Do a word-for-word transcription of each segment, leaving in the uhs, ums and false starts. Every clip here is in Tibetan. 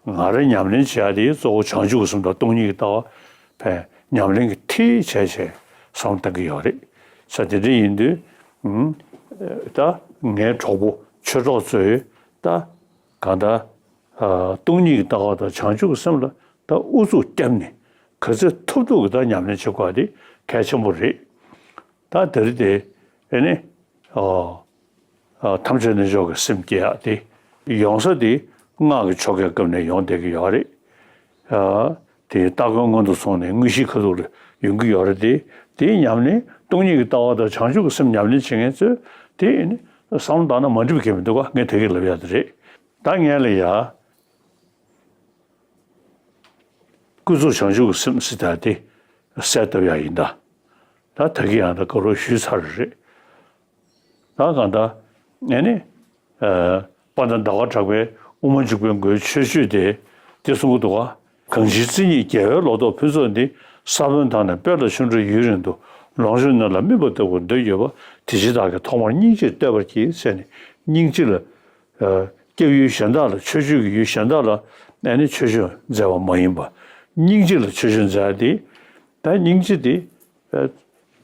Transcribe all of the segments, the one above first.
ང་རང་ཉམས་ལེན་བྱེད་ཡ་དེ་གཙོ་བོ་བྱང་ཆུབ་ཀྱི་སེམས་དང་སྟོང་ཉིད་ཀྱི་ལྟ་བ་ཕན་ཉམས་ལེན་གྱི་ཐིག་བྱས་བྱས་བསམ་བློ་གཏང་གི་ཡོད་རེད། ས་དེ་འདྲ་ཡིན་དུས་ཨུམ་ད་ངའི་གྲོགས་པོ་ཆོས་གྲོགས་ཚོས་ད་གང་ལྟར་ཨ་སྟོང་ཉིད་ཀྱི་ལྟ་བ་དང་བྱང་ཆུབ་ཀྱི་སེམས་ལ་ད་ཨུ་ཚུགས་བརྒྱབ་ནས་ག་ཚོད་ཐུབ་ཐུབ་ཀྱི་ད་ཉམས་ལེན་བྱེད་དགོས་པ་དེ་གལ་ཆེན་པོ་རེད། ད་དེ་རིང་དེ་ཨེ་ནི་ཨོ། ཨ་ཐམས་ཅད་རྣལ་འབྱོར་གྱི་སེམས་བསྐྱེད་ཡག་དེ་ཡོང་ས་དེ་སྔགས་ཀྱི་ཆོ་གའི་སྐབས་ནས་ཡོང་བསྡད་ཀྱི་ཡོད་རེད། ཨ་དེ་སྟ་གོན་སྔོན་དུ་སོང་ནས་དངོས་གཞིའི་ཁ་ཐུག་ལ་ཡོང་གི་ཡོད་རེད་དེ། དེའི་ཉམས་ལེན་སྟོང་ཉིད་ཀྱི་ལྟ་བ་དང་བྱང་ཆུབ་ཀྱི་སེམས་ཉམས་ལེན་བྱེད་མཁན་ཚོས་དེ་བསམ་བློ་བཏང་ན་མ་འགྲིག་པ་གང་ཡང་མི་འདུག་ག་ངས་དེ་གས་ལབ་ཡག་དེ་རེད། ད་ངས་ལ་ཡ། ཀུན་རྫོབ་བྱང་ཆུབ་ཀྱི་སེམས་ཟེར་ཡག་དེ་གསལ་བཏབ་ཡག་ཡིན་ད། ད་ད་གིན་ཡང་ད་ག་རེ་ཞུས་ཚར་རེད། ད་གང་ལྟར་ཨེ་ནི་ཨ་དཔལ་ལྡན་ཟླ་བ་གྲགས་པའི་དབུ་མ་འཇུག་པའི་མགོའི་མཆོད་བརྗོད་དེ་དེ་གསུང་གི་འདུག་ག་གང་ཕྱིར་རྩེ་གཉིས་རྒྱལ་བའི་ལོ་ཏོག་ཕུན་ཚོགས་འདི། ས་བོན་དང་ནི་སྤོས་ལ་ཆུ་འདྲ་ཡུན་རིང་དུ། ལོངས་སྤྱོད་སྣོད་ལ་སྨིན་པ་ལྟ་བུར་འདོད་ཡོད་པ། དེ་ཕྱིར་བདག་གིས་ཐོག་མར་སྙིང་རྗེ་བསྟོད་པར་བགྱི་ཟེར་ནས་སྙིང་རྗེ་ལ། ཨ་སྐྱབས་ཡུལ་གཞན་དག་ལ་མཆོད་བརྗོད་ཀྱི་ཡུལ་གཞན་དག་ལ་ཨ་ནི་མཆོད་བརྗོད་མཛད་པ་མ་ཡིན་པ། སྙིང་རྗེ་ལ་མཆོད་བརྗོད་མཛད་དེ། ད་སྙིང་རྗེ་དེ་ཨ་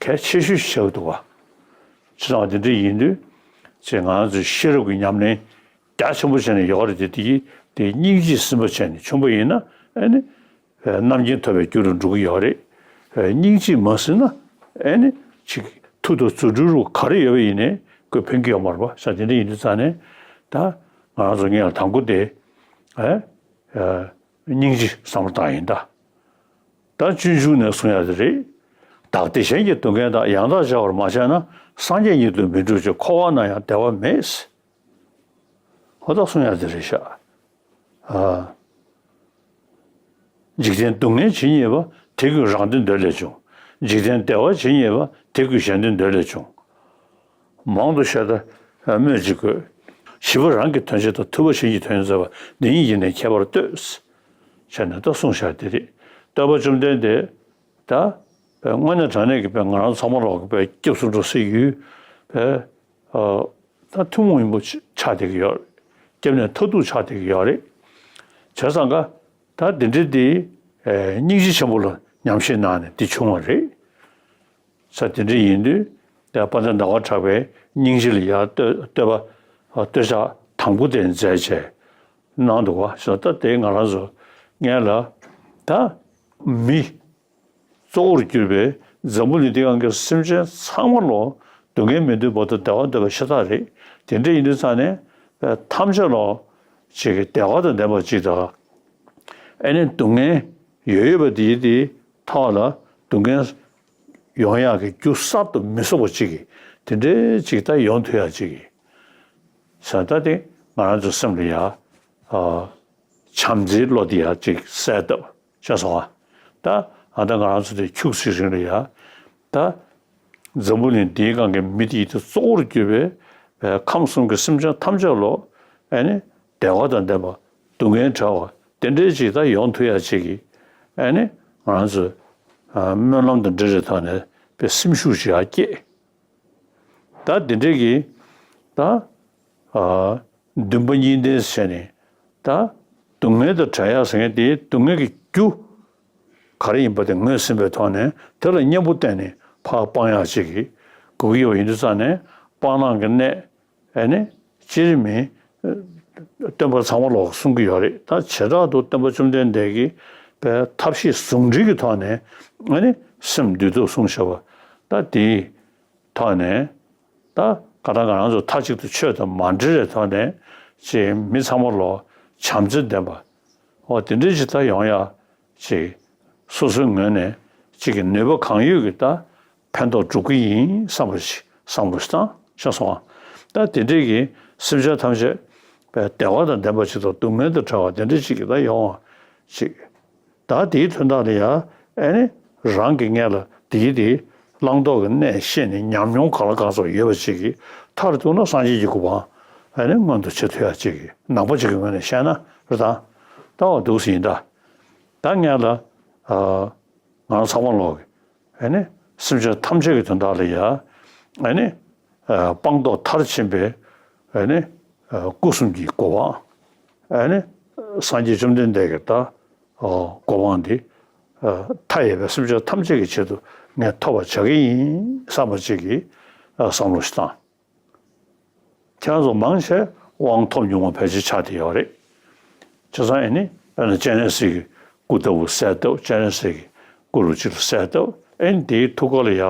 གལ་ཆེ་ཤོས་ཤིག་ཆགས་འདུག་བ། བྱས་ཙང་དེ་འདྲ་ཡིན་དུས་ཅེས་ང་ཚོས་ཤེས་རབ་ཀྱི་ཉམས་ལེན་རྒྱ་ཆེན་པོ་བྱས་ནས་ཡོད་རེད་དེ། དེ་དེ་སྙིང་རྗེ་ཟིན་པ་བྱས་ནས་བྱུང་བ་ཡིན་ན་ཨ་ནི། རྣམ་མཁྱེན་ཐོབ་པའི་རྒྱུ་རུ་འགྲོ་གི་ཡོད་རེད། སྙིང་རྗེ་མ་ཟིན་ན་ཨེ་ནི་ཅིག་མཐུ་དང་རྫུ་འཕྲུལ་རུ་ག་རེ་ཡོད་པ་ཡིན་ནའི་ཁོས་ཕན་གྱི་ཡོད་མ་རེད་པ། ས་དེ་འདྲ་ཡིན་དུས་ཙང་ནས་ད་ང་རང་ཚོ་ངས་དང་པོ་དེ་ཨེ་སྙིང་རྗེ་བསམ་བློ་བཏང་ཡིན་ད། ད་སྤྱོད་འཇུག་ནས་གསུང་ཡ་དེ་རེད། བདག་བདེ་གཞན་གྱི་སྡུག་བསྔལ་དག །ཡང་དག་བྱ་བར་མ་བྱས་ན། སངས་རྒྱས་ཉིད་དུ་མི་འགྲུབ་ཅིང་། །འཁོར་བ་ན་ཡང་བདེ་བ་མེད། ཧོ་ད་གསུང་ཡ་དེ་རེད་ཤག་ཨ། འཇིག་རྟེན་སྡུག་བསྔལ་ཇི་སྙེད་པ། །དེ་ཀུན་རང་དོན་འདོད་ལས་བྱུང་། །འཇིག་རྟེན་བདེ་བ་ཇི་སྙེད་པ། །དེ་ཀུན་གཞན་དོན་འདོད་ལས་བྱུང་། མང་དུ་བཤད་ད་སྨོས་ཅི་དགོས། །བྱིས་པ་རང་གི་དོན་བྱེད་དང་། །ཐུབ་པ་གཞན་གྱི་དོན་མཛད་པ། །འདི་གཉིས་ཀྱི་ནི་ཁྱད་པར་ལྟོས། བྱས་ནས་ད་གསུངས་བཞག་དེ་རེད། སྟོན་པ་བཅོམ་ལྡན་འདས་ད་དངོས་གནས་དྲང་གནས་ཀྱི་ང་རང་ཚང་མ་ལོག་གི་སྐྱབས་སུ་འགྲོ་སའི་ཡུལ། ཨ། ད་ཐུན་མོང་མ་ཡིན་པ་ཆགས་བསྡད་ཀྱི་ཡོད་རེད། སྐྱབས་གནས་མཐར་ཐུག་ཆགས་བསྡད་ཀྱི་ཡོད་རེད། བྱས་ཙང་ཀ་ད་འདི་འདྲ་འདི་སྙིང་རྗེ་ཆེན་པོ་ལ་ཉམས་བཞེས་གནང་ནས་འདི་བྱུང་བ་རེད། ས་དེ་འདྲ་ཡིན་དུས་ད་དཔལ་ལྡན་ཟླ་བ་གྲགས་པས་སྙིང་རྗེ་ལ་ཡར་བསྟོད་བསྟོད་པ་བསྟོད་ཕྱག་དང་པོ་དེ་མཛད་བྱས་གནང་འདུག་བ། ས་ད་དེ་ང་རང་ཚོ་ངས་ལ་ད་མི། གཙོ་བོར་གྱུར་པའི་འཛམ་བུ་གླིང་འདི་སྒང་གི་སེམས་ཅན་ཚང་མ་ལོ་སྡུག་བསྔལ་མི་འདོད་པ་དང་བདེ་བ་འདོད་པ་ཤ་སྟག་རེད། དེ་འདྲ་ཡིན་དུས་ཙང་ནས་ཐམས་ཅད་ལོ་ཅིག་གི་བདེ་བ་དང་ལྡན་པ་ཅིག་དང་། ཨེ་ནི་སྡུག་བསྔལ་ཡོད་ཡོད་པ་དེའི་དེའི་ཐོག་ལ་སྡུག་བསྔལ་ཡོང་ཡག་གི་རྒྱུ་གསར་དུ་མི་བཟོ་བ་ཅིག་གི་དེ་འདྲའི་ཅིག་ད་ཡོང་ཐུབ་ཡག་ཅིག་གི་ས་ད་དེ་ང་རང་ཚོ་སེམས་ལ་ཡ། བྱམས་བརྩེའི་བློ་དེ་ཡང་ཅིག་གསལ་བཏབ་ཤེས་སོང་ཨ། ད་ཨ་ད་ང་རང་ཚོ་དེ་ཁྱུག་ཙམ་རིང་ལ་ཡ། ད་འཛམ་བུ་གླིང་འདིའི་སྒང་གི་མི་དེ་ཡིད་དུ་གཙོ་བོར་གྱུར་པའི་ཁམས་གསུམ་གྱི་སེམས་ཅན་ཐམས་ཅད་ལོ་ཨེ་ནི་བདེ་བ་དང་ལྡན་པ་སྡུག་བསྔལ་བྲལ་བ་དེ་འདྲའི་ཅིག་ད་ཡོང་ཐུབ་ཡ་ཅིག་གི་ཨེ་ནི་ང་རང་ཚོ་སྨོན་ལམ་དང་འབྲེལ་བའི་ཐོག་ནས་པའི་སེམས་ཤུགས་ཅིག་ཡར་སྐྱེད། ད་འདི་འདྲའི་གི་ད་ཨ་འདུན་པ་གཉིས་ལྡན་བྱས་ནས་ད་སྡུག་བསྔལ་དང་བྲལ་ཡག་ཟེར་མཁན་དེ་སྡུག་བསྔལ་གྱི་རྒྱུ་ག་རེ་ཡིན་པ་དེ་ངོས་ཟིན་པའི་ཐོག་ནས་དེ་ལ་གཉེན་པོ་བསྟེན་ནས་ཕར་སྤང་ཡག་ཅིག་གི་དགོས་ཀྱི་ཡོད་པ་ཡིན་དུས་ཙང་ནས་སྤང་བླང་གི་གནད་ཨེ་ནི་སྤྱིར་མི་སྟོན་པ་ཚང་མ་ལོག་གསུང་གི་ཡོད་རེད། ད་བྱེ་བྲག་ཏུ་སྟོན་པ་བཅོམ་ལྡན་འདས་ཀྱིས་པའི་ཐབས་ཤེས་ཟུང་འབྲེལ་གྱི་ཐོག་ནས་ཨེ་ནི་སེམས་འདུལ་ཐབས་གསུངས་བཞག་པ་ད་དེའི་ཐོག་ནས། ད་ག་ད་ང་རང་ཚོ་མཐའ་གཅིག་ཏུ་ཆོས་དང་མ་འབྲེལ་བའི་ཐོག་ནས་ཅིག་མི་ཚང་མ་ལོ་བྱམས་བརྩེ་ལྡན་པ་འོ་དེ་འདྲའི་ཅིག་ད་ཡོང་ཡ་ཅིག་སོ་སོའི་ངོས་ནས་ཅིག་གི་ནུས་པ་གང་ཡོད་ཀྱིས་ད་ཕན་ཐོགས་སྒྲུབ་ཀྱི་ཡིན་བསམ་པ་ཞིག་བསམ་བློ་ཞིག་བཏང་ཤེས་སོང་ཨ། ད་དེ་འདྲའི་གི་སེམས་ཅན་ཐམས་ཅད་བདེ་བ་དང་ལྡན་པ་ཅིག་དང་སྡུག་བསྔལ་དང་བྲལ་བ་དེ་འདྲའི་ཅིག་གི་ད་ཡོང་བ་ཅིག་ད་དེའི་དོན་དག་ལ་ཡང་ཨེ་ནི་རང་གི་སྔོན་ལ་དེའི་དེའི་བླང་དོར་གྱི་གནད་ཤེས་ནས་ཉམས་མྱོང་གང་ལ་གང་འཚམ་ཡོད་པ་ཅིག་གིས་མཐར་གཏུགས་ན་སངས་རྒྱས་ཀྱི་གོ་འཕང་ཨེ་ནི་མངོན་དུ་བྱེད་ཐུབ་ཡག་ཅིག་གིས་ནང་པ་ཅིག་གི་ངོས་ནས་བཤད་ན་རེད་ད། ལྟ་བ་འདུག་སེ་ཡིན་ད། ད་སྔོན་ལ་ཨ་ང་རང་ཚང་མ་ལོག་གི་ཨེ་ནི་སེམས་ཅན་ཐམས་ཅད་ཀྱི་དོན་དག་ལ་ཡང་ཨེ་ནི་ཨ་སྤངས་རྟོགས་མཐར་ཕྱིན་པའི་ཨེ་ནི་ཨ་སྐུ་གསུམ་གྱི་གོ་འཕང་ཨེ་ནི་ སངས་རྒྱས་བཅོམ་ལྡན་འདས་ཀྱི་ད་གོ་འཕང་འདི་མཐའ་ཡས་པའི་སེམས་ཅན་ཐམས་ཅད་ཀྱི་ཆེད་དུ་ངས་ཐོབ་པར་བྱ་གི་ཡིན་བསམ་པ་ཅིག་གི་བསམ་བློ་ཞིག་བཏང་། ཁྱེད་རང་ཚོ་མང་ཆེ་དབང་ཐོབ་མྱོང་བ་ཕལ་ཆེར་ཆགས་བསྡད་ཡོད་རེད། བྱས་ཙང་ཨེ་ནི་དཔེར་ན་སྤྱན་རས་གཟིགས་ཀྱི་སྐུ་ལྟ་བུ་གསལ་བཏབ། སྤྱན་རས་གཟིགས་ཀྱི་སྐུ་རུ་ཅིག་ལ་གསལ་བཏབ། ཨེ་ནི་དེའི་ཐུགས་ཀ་ལ་ཡ་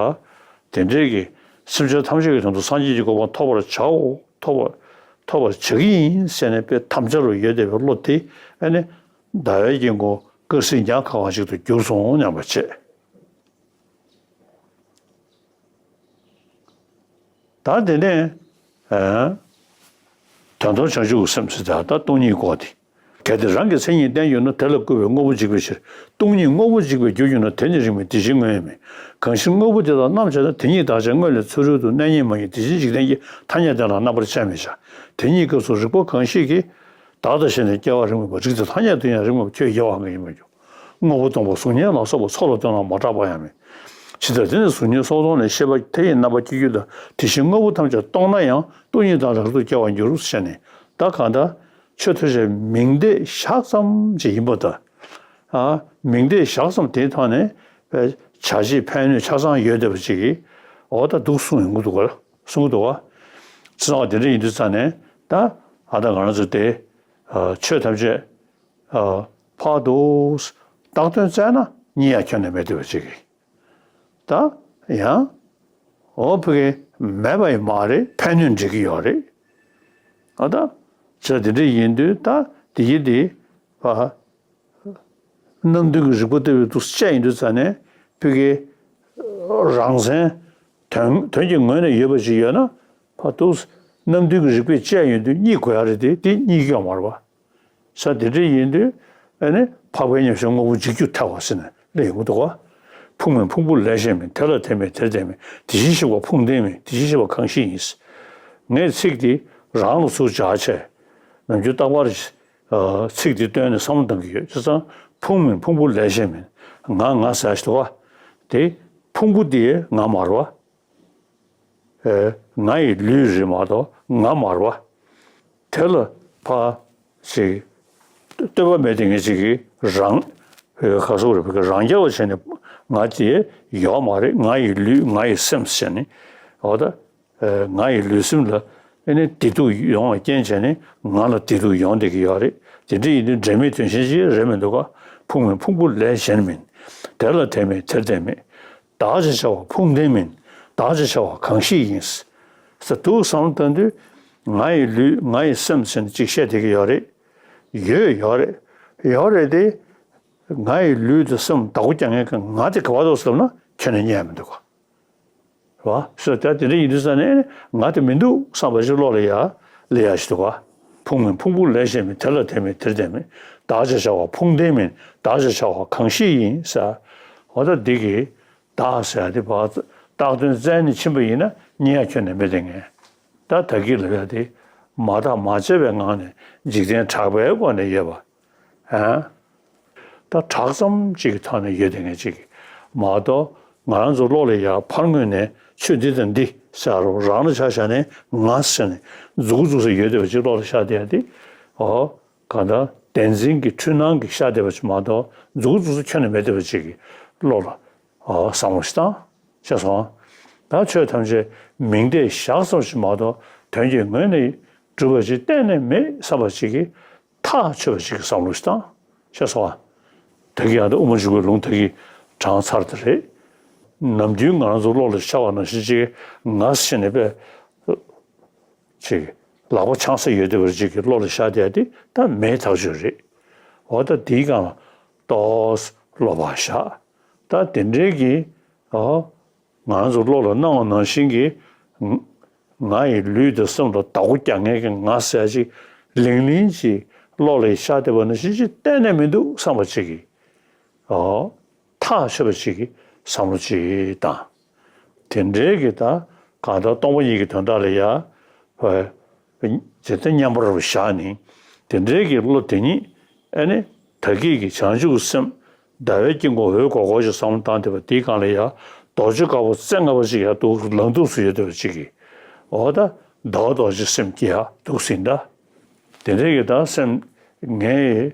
དེ་འདྲའི་གི་སེམས་ཅན་ཐམས་ཅད་ཀྱི་དོན་དུ་སངས་རྒྱས་ཀྱི་གོ་འཕང་ཐོབ་པར་བྱའོ། ཐོབ་པར་ཐོབ་པར་བྱ་གི་ཡིན་ཟེར་ནས་དཔེ་དམ་བཅའ་རུ་ཡོད་བསྡད་པའི་བློ་དེ་ཨེ་ནི་ཟླ་བའི་དཀྱིལ་འཁོར་དཀར་གསིལ་ཉག་ག་བ་ཞིག་ཏུ་གྱུར་སོང་སྙམ་པ་བྱས། ད་དེ་ནས་ཨ་དོན་དམ་བྱང་ཆུབ་ཀྱི་སེམས་ཟེར་ད་ད་སྟོང་ཉིད་སྐོར་དེ། གལ་ཏེ་རང་གི་མཚན་ཉིད་བསྟན་གྱུར་ན། དེ་ལ་བསྐུལ་བས་དངོས་པོ་འཇིག་པའི་ཕྱིར། སྟོང་ཉིད་དངོས་པོ་འཇིག་པར་འགྱུར་གྱུར་ན། དེ་ནི་རིགས་མེད་དེ་བཞིན་དངོས་མིན། གང་ཕྱིར་དངོས་པོ་དེ་དག་རྣམ་སྦྱར་ན། དེ་ཉིད་བདག་ཅག་དངོས་ལས་ཚུ་རོལ་དུ། གནས་རྙེད་མ་ཡིན་དེ་བཞིན་འཇིག་རྟེན་གྱི། ཐ་སྙད་དེ་ལ་རྣམ་པར་དཔྱད་མི་བྱ། དེ་ཉིད་སྐབས་སུ་རིག་པ་གང་ཞིག་གིས། བདག་ལྟ་བྱས་ནས་སྐྱེ་བ་རིགས་མེད་པ། རིགས་དེ་ཐ་སྙད་དུ་ཡང་རིགས་མེད་པ། ཁྱོད་དགེ་བ་གང་ཡིན་མ་གྱུར། དངོས་པོ་སྟོང་པ་གཟུགས་བརྙན་ལ་སོགས་པ། ཚོགས་ལ་ལྟོས་ན་མ་གྲགས་པ་ཡང་མིན། ཇི་ལྟར་དེ་ནི་གཟུགས་བརྙན་སོགས་སྟོང་ནས། ཤེས་པ་མཐའ་ཡས་རྣམ་པ་སྐྱེ་འགྱུར་ལྟར། དེ་བཞིན་དངོས་པོ་ཐམས་ཅད་སྟོང་ན་ཡང་། སྟོང་ཉིད་དག་ལ་རབ་ཏུ་སྐྱེ་བར་འགྱུར་ཞེས་ནས། ད་གང་ལྟར་ཆོས་ཐམས་ཅད་མིང་བརྡས་བཞག་ཙམ་ཅིག་ཡིན་པ་དང་། ཨ་མིང་བརྡས་བཞག་ཙམ་དེའི་ཐོག་ནས་བྱ་བྱེད་ཕན་གནོད་ཆ་ཚང་ཡོད་བསྡད་པ་ཅིག་གིས་འོ་ད་འདུག་གསུངས་ཡོང་གི་འདུག་ག་གསུང་གི་འདུག་ག་བྱས་ཙང་དེ་འདྲ་ཡིན་དུས་ཙང་ནས་ད་ཨ་ད་ང་རང་ཚོ་དེ་ཆོས་ཐམས་ཅད་ཕར་དུ་བཏགས་དོན་བཙལ་ན་རྙེད་ཡ་ཁྱོན་ནས་མེད་བསྡད་པ་ཅིག་གིས། ད་ཡང་འོ་ཕ་གི་མེད་པ་ཡིན་མ་རེད། ཕན་གནོད་འགྲིག་གི་ཡོད་རེད། ཨ་ད་བྱས་དེ་འདྲ་ཡིན་དུས་ད་དེ་ཡི་དེ་ཕ་རྣམ་བདུན་གྱི་རིག་པ་ལྟ་བུའི་འདུག་སེ་བཤད་ཡིན་དུས་ཙང་ནས་ཕ་གི་རང་མཚན་དོན་དོན་གྱི་ངོས་ནས་ཡོད་པ་ཅིག་ཡོད་ན་ཕ་འདུག་རྣམ་བདུན་གྱི་རིག་པས་དཔྱད་ཡོང་དུས་རྙེད་དགོས་ཡ་རེད་དེ། དེ་རྙེད་ཀྱི་ཡོད་མ་རེད་པ། ས་དེ་འདྲ་ཡིན་དུས་ཨ་ནི་འཕགས་པའི་ཉམས་བཞེས་དངོས་པོ་འཇིག་རྒྱུ་ཐལ་བ་ཟེར་ནས་སླེབས་ཡོང་གི་འདུག་ག་ཕུང་མིན་ཕུང་པོ་ལས་གཞན་མིན། དེ་ལ་དེ་མེད་དེར་དེ་མེད། དེ་བཞིན་གཤེགས་པ་ཕུང་ལྡན་མིན། དེ་བཞིན་གཤེགས་པ་གང་ཞིག་ཡིན། ངས་ཚིག་འདི་རང་ལ་ཚུར་སྦྱར་བྱས་ནམ་རྒྱུན་རྟག་པར་ཚིག་འདི་བཏོན་ནས་བསམ་བློ་གཏང་གི་ཡོད། བྱས་ཙང་ཕུང་མིན་ཕུང་པོ་ལས་གཞན་མིན། ང་ང་ཟེར་ཞིག་འདུག་ག་དེ་ཕུང་པོ་འདི་ང་མ་རེད་པ། ཨེ་ང་ཡི་ལུས་རེད་མ་གཏོགས་ང་མ་རེད་པ། དེ་ལ་ཕ་ཞིག་ལྟོས་པ་མེད་དེ་ངེད་ཅིག་གིས་རང་ཨེ་ག་སོག་རེད་པ་རང་རྐྱ་བ་བྱས་ནས་ང་དེ་ཡོད་མ་རེད། ང་ཡི་ལུས་ང་ཡི་སེམས་བྱས་ནས་འོ་ད་ཨེ་ང་ཡི་ལུས་སེམས་ལ་ཨེ་ནི་བདེ་སྡུག་ཡོང་བ་རྐྱེན་བྱས་ནས་ང་ལ་བདེ་སྡུག་ཡོང་བསྡད་ཀྱི་ཡོད་རེད། དེ་འདྲ་ཡིན་དུས་འབྲེལ་མེད་དོན་གཞན་ཅིག་རེད་མི་འདུག་ག་ཕུང་མིན་ཕུང་པོ་ལས་གཞན་མིན། དེ་ལ་དེ་མེད་དེར་དེ་མེད། བདག་ཅེས་བྱ་བ་ཕུང་ལྡན་མིན། བདག་ཅེས་བྱ་བ་གང་ཞིག་ཡིན། ཟེར་འདུག་བསམ་བློ་བཏང་དུས་ང་ཡི་ལུས་ང་ཡི་སེམས་ཟེར་ནས་ཅིག་བཤད་བསྡད་ཀྱི་ཡོད་རེད། ཡོད་ཡོད་རེད། ཡོད་རེད་དེ། ང་ཡི་ལུས་དང་སེམས་བདག་པོ་རྒྱག་མཁན་གྱི་ང་དེ་ག་པར་འདུག་བསམ་ན་ཁྱོན་ནས་རྙེད་མི་འདུག་ག་རེད་བ། སོ་ད་དེ་འདྲ་ཡིན་དུས་ཙང་ནས་ང་དེ་མི་འདུག་བསམ་པ་ཞིག་བློ་ལ་ཡ་སླེབས་ཡ་ཞིག་འདུག་ག་ཕུང་མིན་ཕུང་པོ་ལས་གཞན་མིན། དེ་ལ་དེ་མེད་དེར་དེ་མེད། བདག་ཅེས་བྱ་བ་ཕུང་ལྡན་མིན། བདག་ཅེས་བྱ་བ་གང་ཞིག་ཡིན་ཟེར། འོ་ད་འདི་གི་བདག་ཟེར་ཡ་དེ་བ་བཏགས་དོན་བཙལ་ནས་ཕྱིན་པ་ཡིན་ན་རྙེད་ཡ་ཁྱོན་ནས་མེད་དེ་ངས་ད་ད་གི་ལབ་ཡ་དེ་མ་བརྟགས་མ་དཔྱད་པའི་ངང་ནས་འཇིག་རྟེན་གྲགས་པའི་སྒོ་ནས་ཡོད་པ། ཨ། ད་གྲགས་ཙམ་གཅིག་གི་ཐོག་ནས་ཡོད་དེ་ངས་གཅིག་གི་མ་གཏོགས་ང་རང་ཚོ་བློ་ལ་ཡ་ཕར་ངོས་ནས་ཆོས་འདི་དང་འདི་ཟེར་རོ་རང་ལ་ཆ་བཞག་ནས་ང་ཟེར་ནས་མཛུག་གུ་བཙུགས་ས་ཡོད་བསྡད་པ་ཅིག་བློ་ལ་ཤར་བསྡད་ཡ་དེ་ཨོ་གང་ལྟར་བདེན་འཛིན་གྱི་འཁྲུལ་སྣང་གིས་ཤར་བསྡད་པ་ཅིག་མ་གཏོགས་མཛུག་གུ་བཙུགས་ས་ཁྱོན་ནས་མེད་བསྡད་པ་ཅིག་གི་བློ་ལ་ཨོ་བསམ་བློ་ཞིག་བཏང་ཤེས་སོང་། ད་ཆོས་ཐམས་ཅད་མིང་བརྡས་བཞག་ཙམ་ཞིག་མ་གཏོགས་དོན་གྱི་ངོས་ནས་གྲུབ་པ་ཅིག་གཏན་ནས་མེད་བསམ་པ་ཅིག་གིས། ཐག་ཆོད་པ་ཅིག་གི་བསམ་བློ་ཞིག་བཏང་ཤེས་སོང་ཨ། ད་གི་ཡང་ད་དབུ་མ་འཇུག་པའི་ལུང་ད་གི་དྲངས་ཚར་དེ་རེད། ནམ་རྒྱུན་ང་རང་ཚོ་བློ་ལ་ཤར་བ་ནང་བཞིན་ཅིག་ང་ཟེར་ནས་པས་ཅིག་ལག་པ་འཆང་ས་ཡོད་བསྡད་པ་ཅིག་གི་བློ་ལ་ཤར་བསྡད་དེ་ད་མེད་ཐག་ཆོད་རེད། འོ་ད་དེའི་སྒང་ལ་ཏོག་ཙམ་བློ་བག་བཞག་ད་དེ་འདྲའི་གི་ཨོ། ང་རང་ཚོ་བློ་ལ་སྣང་བ་ནང་བཞིན་གྱི་ང་ཡི་ལུས་དང་སེམས་ལ་བདག་པོ་རྒྱག་མཁན་གྱི་ང་ཟེར་ཅིག་ལིང་ལིང་ཅིག་བློ་ལ་ཤར་བསྡད་པ་ནང་བཞིན་ཅིག་གཏན་ནས་མི་འདུག་བསམ་པ་ཅིག་གིས་ཨོ་ཐག་ཆོད་པ་ཅིག་གིས་བསམ་བློ་ཅིག་བཏང་། དེ་འདྲའི་གི་ད་གང་ལྟར་སྟོང་པ་ཉིད་ཀྱི་དོན་དག་ལ་ཡ་ཇི་ལྟར་མཉམ་པར་བཞག་ནས་དེ་འདྲའི་གི་བློ་དེ་ཉིད་ཨ་ནི་ད་གིས་ཀྱི་བྱང་ཆུབ་ཀྱི་སེམས། ཟླ་བའི་དཀྱིལ་འཁོར་འོད་ཀོག་ཀོག་ཞིག་བསམ་བློ་བཏང་བསྡད་པ་དེའི་སྒང་ལ་ཡ་རྡོ་རྗེ་དཀར་པོ་རྩེ་ལྔ་པ་ཞིག་ཡ་འདུག་ལངས་འདུག་སུ་ཡོད་བསྡད་པ་ཅིག་གིས་འོ་ད་ཟླ་བ་རྡོ་རྗེ་སེམས་ཀྱི་ཡ་འདུག་ཟིན་ད། དེ་འདྲའི་གི་ད་སེམས་ ངས་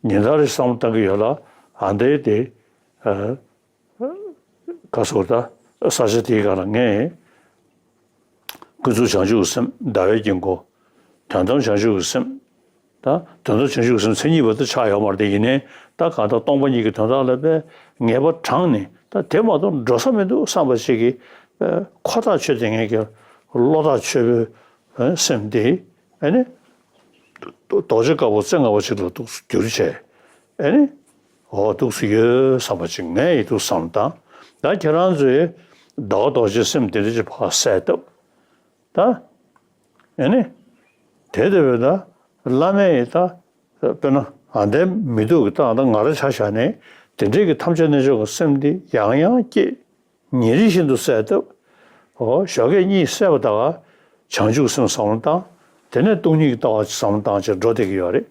ཉིན་ལྟར་བསམ་བློ་བཏང་གི་ཡོད་ལ། ཨ་འདྲ་དེ་ག་ཟེར་ད། ས་ཆ་དེའི་སྒང་ལ་ངས་ཀུན་རྫོབ་བྱང་ཆུབ་ཀྱི་སེམས། ཟླ་བའི་དཀྱིལ་འཁོར། དོན་དམ་བྱང་ཆུབ་ཀྱི་སེམས། ད་དོན་དམ་བྱང་ཆུབ་ཀྱི་སེམས་མཚན་ཉིད་པ་དེ་ཆགས་ཡོད་མ་རེད་དེ། ཡིན་ནའི་ད་གང་ལྟར་སྟོང་པ་ཉིད་ཀྱི་དོན་དག་ལ་དཔེ་ངེས་པ་དྲངས་ནས། ད་དེ་མ་གཏོགས་འགྲོ་ས་མི་འདུག་བསམ་པ་ཞིག་གིས་ཁོ་ཐག་ཆོད་དེ། ངེད་ཀྱི་བློ་ཐག་ཆོད་པའི་སེམས་དེ་ཨ་ནི་རྡོ་རྗེ་དཀར་པོ་རྩེ་ལྔ་པ་ཅིག་ལ་འདུག་སེ་བསྒྱུར་བྱས། ཨ་ནི་འོ་འདུག་སེ་ཡོད་བསམ་པ་ཅིག་ངས་འདུག་བསམ་བློ་བཏང་། ད་ཁྱེད་རང་ཚོས་ཟླ་བ་རྡོ་རྗེ་སེམས་དེ་འདྲ་ཅིག་ཕར་གསལ་བཏབ། ད་ཨ་ནི་དེ་དེ་བས་ད་བླ་མས་ད་དཔེར་ན་ཨ་འདྲའི་མི་འདུག་གི། ད་ཨ་ད་ང་རང་ཆ་བཞག་ནས་དེ་འདྲའི་གི་ཐམས་ཅད་རྣལ་འབྱོར་གྱི་སེམས་འདི་ཡང་ཡང་བསྐྱེད། ཉིན་རེ་བཞིན་དུ་གསལ་བཏབ། འོ་ཞོགས་ཀས་གཉིད་སད་པ་དང་བྱང་ཆུབ་སེམས་བསམ་བློ་བཏང་། དེ་ནས་སྟོང་ཉིད་ཀྱི་ལྟ་བ་བསམ་བློ་བཏང་བྱས་འགྲོ་བསྡད་ཀྱི་ཡོད་རེད།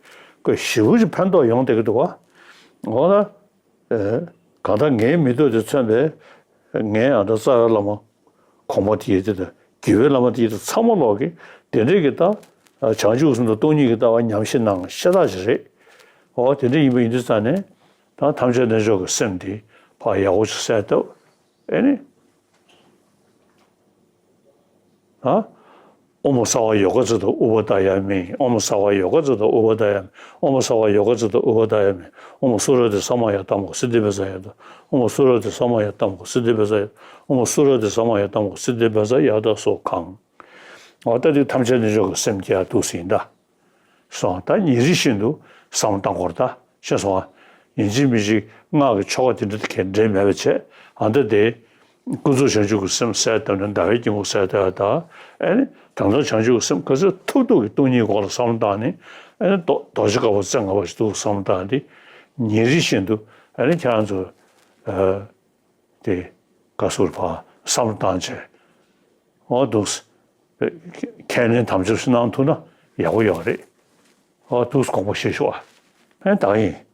ཁོས་ཞེ་པོ་ཅིག་ཕན་ཐོགས་ཡོང་བསྡད་ཀྱི་འདུག་བ། འོ་ན། ཨེ། གང་ལྟར་ངའི་མི་ཐོག་དེ་མཚོན་པའི་ངའི་ཨ་ད་རྩ་བའི་བླ་མ་གོང་མ་དེ་དེ་དང་། བརྒྱུད་པའི་བླ་མ་དེ་དེ་ཚང་མ་ལོག་གིས་དེ་འདྲའི་གི་ད་བྱང་ཆུབ་སེམས་དང་སྟོང་ཉིད་ཀྱི་ལྟ་བ་ཉམས་བཞེས་གནང་ཤ་སྟག་ཅིག་རེད། འོ་དེ་འདྲ་ཡིན་པ་ཡིན་དུས་ཙང་ནས་ད་ཐམས་ཅད་རྣལ་འབྱོར་གྱི་སེམས་དེ་ཕར་ཡག་པོ་ཅིག་གསལ་བཏབ། ཨེ་ནི། ཨ། ཨོཾ་སརྦ་ཡོ་ག་ཙི་ཏུ་ཨུ་པ་དཱ་ཡ་མི། ཨོཾ་སརྦ་ཡོ་ག་ཙི་ཏུ་ཨུ་པ་དཱ་ཡ་མི། ཨོཾ་སརྦ་ཡོ་ག་ཙི་ཏུ་ཨུ་པ་དཱ་ཡ་མི། ཨོཾ་སུ་ར་ཏི་ས་མ་ཡ་ཏ་མུ་ཁ་སིདྡྷི་པི་ཙ་ཡ་ཏ། ཨོཾ་སུ་ར་ཏི་ས་མ་ཡ་ཏ་མུ་ཁ་སིདྡྷི་པི་ཙ་ཡ། ཨོཾ་སུ་ར་ཏི་ས་མ་ཡ་ཏ་མུ་ཁ་སིདྡྷི་པི་ཙ་ཡ་ཏ་སོ་ཁང་། འོ་ད་དེ་ཐམས་ཅད་རྣལ་འབྱོར་གྱི་སེམས་ཀྱི་ཡ་འདུག་སེ་ཡིན་ད། སོང་། ད་ཉིན་རེ་བཞིན་དུ་བསམ་བློ་བཏང་དགོས་རེད་ད། ཤེས་སོང་ཨ། ཡིན་གཅིག་མིན་གཅིག་སྔགས་ཀྱི་ཆོ་ག་དེ་འདྲ་དེ་གའི་འབྲེལ་མེད་པ་བྱས། ཨ་འདྲ་དེ། ཀུན་རྫོབ་བྱང་ཆུབ་ཀྱི་སེམས་གསལ་བཏབ་ནས་ཟླ་བའི་དཀྱིལ་འཁོར་གསལ་བཏབ་ཡ་ད། ཨེ་ནི་དོན་དམ་བྱང་ཆུབ་ཀྱི་སེམས་ག་ཚོད་ཐུབ་ཐུབ་ཀྱིས་སྟོང་ཉིད་སྐོར་ལ་བསམ་བློ་བཏང་ནས། ཨེ་ནི་རྡོ་རྡོ་རྗེ་དཀར་པོ་རྩེ་ལྔ་པ་ཞིག་འདུག་བསམ་བློ་བཏང་སྟེ། ཉིན་རེ་བཞིན་དུ་ཨེ་ནི་ཁྱེད་རང་ཚོ་ཨ་དེ་ག་ཟེར་བ་བསམ་བློ་བཏང་བྱས། འོ་འདུག་སེ་ཁས་ལེན་དམ་བཅའ་ཞིག་གནང་ཐུབ་ན་ཡག་པོ་ཡོད་རེད། འོ་འདུག་སེ་དགོངས་པ་བཞེས་ཤོག་ཨ། ཨེ་ད་ཡིན།